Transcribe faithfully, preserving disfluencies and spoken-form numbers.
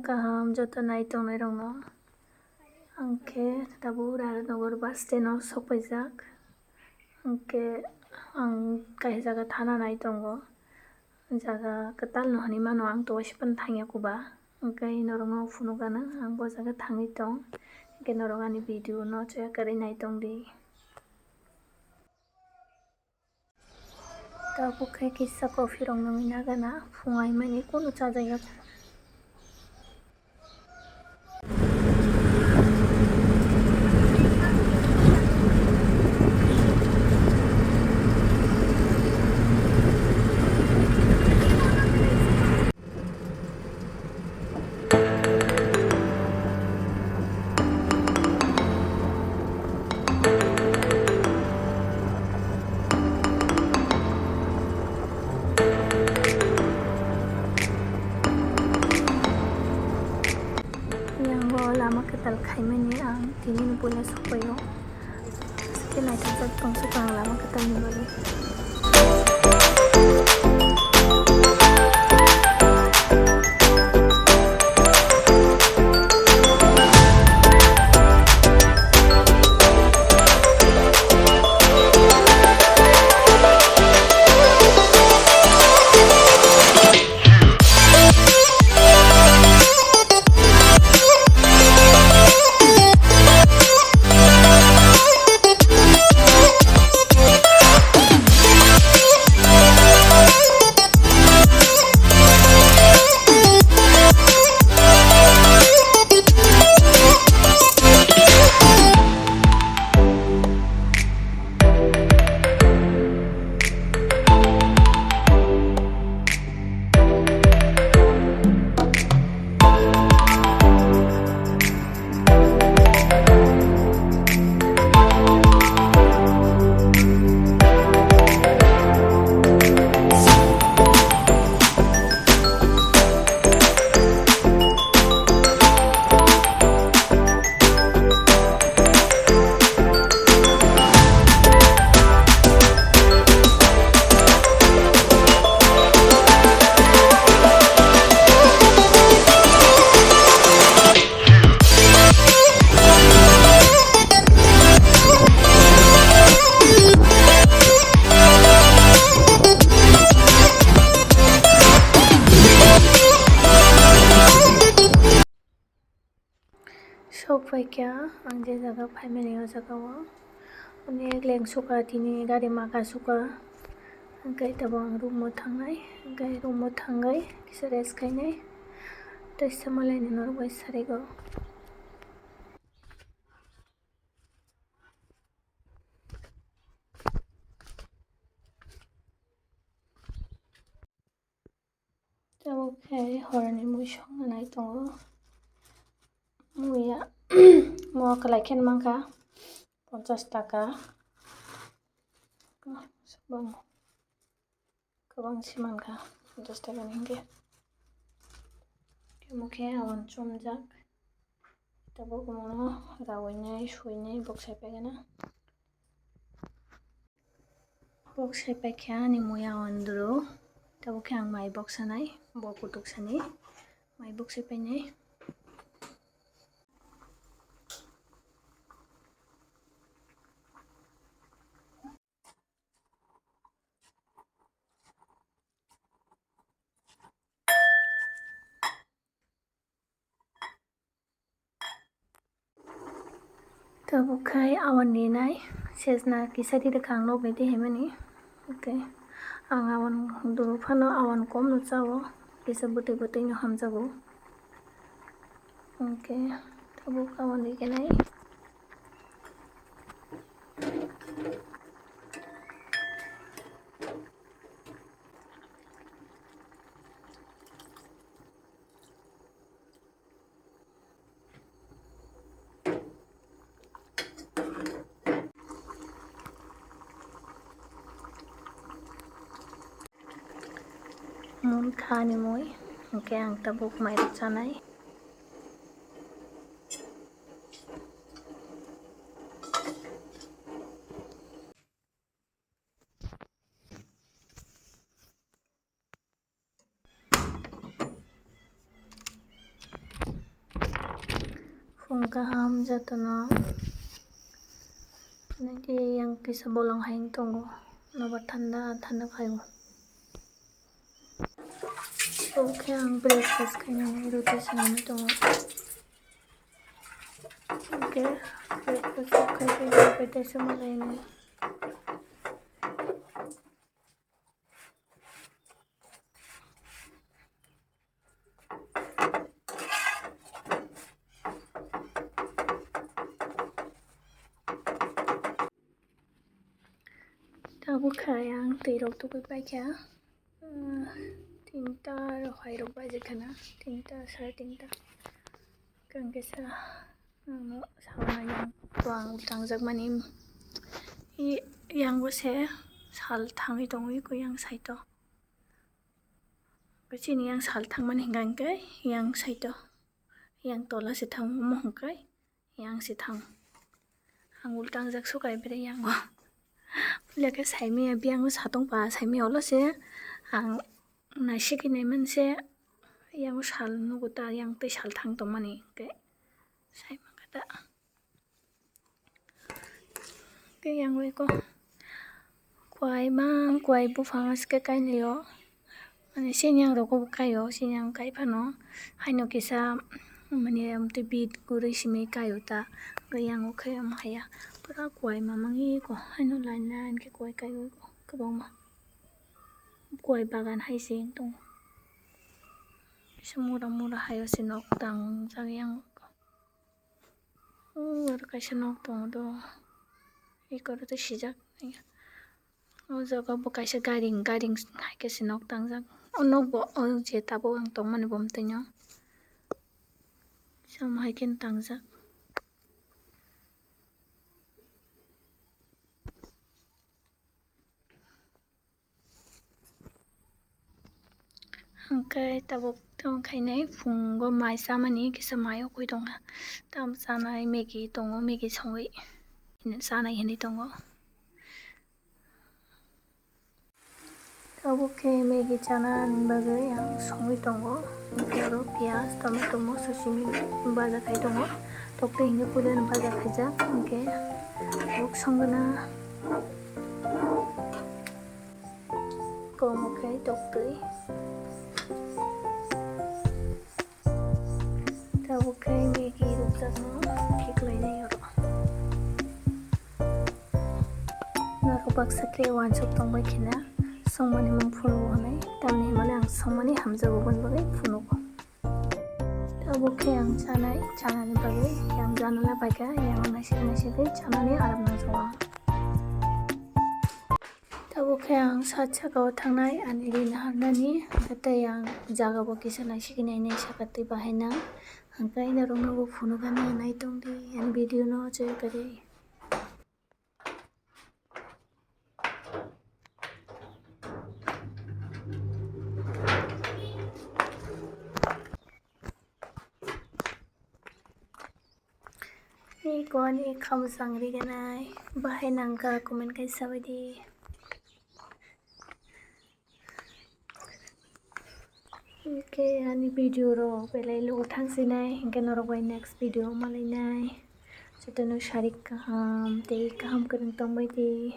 Kaham joto nai tongnai rokno. Ang khe tabuk Radhanagar bus stand o sokpaijak. Ang khe ang kaisa jaga thana nai tongo. Jaga kwtal no hinwi mano, ang to waisa phano thangya kuba. Hwnkhe norokno phunukgana ang bo jaga thangwi tong. Hwnkhe norok ani video no chaya kwrwi nai tong di. Tabuk khe kisa coffee rok nungwi nagana, phung aimani kunu chajakya. Yang o lama kwtal khaimani ang tini no puila sokpaio. Khe naithokjak tongsuka ang lama kwtalni bagwi. Sok phaikha ang je jaga phaimani o jaga o. Onek leng suka tini gari maka suka. Hwnkhe tabuk ang room o thangnai. Hwnkhe room o thangwi kisa rest khainai. Tei se malaini norok bai sarigo. Tabuk khe horni mui songna nai tongo. Muiya mo kwlai khe mankha ponchash taka. Kwbang se mankha ponchash taka ni hinkhe. Omo khe awan chumjak. Tabuk omono rawinai suinai bok sai paigana. Bok sai paikha ani muya on duro. Tabuk khe ang mai bok sanai, bo kutuk sani mai bok sai painai. Tabuk khai awan rinai sesna kisa ri rwkha ang nokni twi haimani. Okay, ang awan duro phano awan kom no chao, kisa bwtwi bwtwi no hamjago. Okay, tabuk awan rigenai. Munkha ani mui, hwnkhe ang tabuk mairok chanai. Phung kaham jotono. Nini yang kisa bolong hai wng tongo. Nobar thanda thanda khaio. Oke, ang breakfast khainani roti swnamwi tongo. Oke, breakfast khaikhe tei sumalaini. Tabuk kha ang twi rok tugui paikha, ah, tinta rok hai rok baijak khana, tinta, sare tinta. Kang kisa ang no sauna yang twang tangjak mani. I-, yang bo se sal thangwi tongwi ko yang side o. Chini yang sal thangmani hingka hingke yang side o, yang tola se thangmo hingke yang se thang. Ang ultang jak sukai bere yang o. Leke saimia biang o satong pa saimia olo se ang naisiki naiman se yang o sal nugo ta yang tei sal thang tongmani hingke saima kata. Tei yang bai ko kuai bang kuai buphang aske kainwi o. Mane sini ang rok bo kai o, sini ang kai phano. Haino kisa mane amtwi bit gurui simi kai o ta. Yang o khe omo haya pura kuai mamang iko. Haino line line khe kuai kai o kwbangma. Kuai bagan hai se wng tongo. Kisa mura mura hai o se nok tang jak yang. O aro kaisa nok tongo do. Eko aro tei sijak. O jaga bo kaisa gari, gari hai khe se nok tangjak. O nok bo o je tabuk ang tongmani bo mwtaino. Sam hai khe tangjak. Hwnkhe tabuk tamo khainai phungo mai chamani kisa mai o koi tongkha. Tamo chanai Maggie tongo, Maggie songwi chanai hinwi tongo. Tabuk khe Maggie chanani bagwi ang songwi tongo. Hwnkhe oro piyaj, tomato, moso simi baja khai tongo. Toktwi hinwi puilano baja khaijak. Hwnkhe tabuk songwna. Komo khe toktwi. Tabuk khe Maggie rwkjakno khiklainai oro. Norok baksa khe uansuk tongbai kheno songmani mung phunugo hwnwi, tamni hwnmale ang songmani hamjago boni bagwi phunugo. Tabuk khe ang chanai, chanani bagwi yang janala baikha, yang naisik naisik khe chanani aram nangjago ang. Tabuk khe ang sat saka o thangnai ani ri naharnani, tei ang jaga bo kisa naisik nainai saka twi bahai nang, hwnkhe norokno bo phunukgani naitongdi ani video no joya kwrwi. Iko ani khamsang riganai bahai nangkha comment kaisa bai di. Hwnkhe ani video rok belai lugo thangsinai, hwnkhe norok bai next video malainai. Jotono sarik kaham tei kaham kwrwng tongbai di.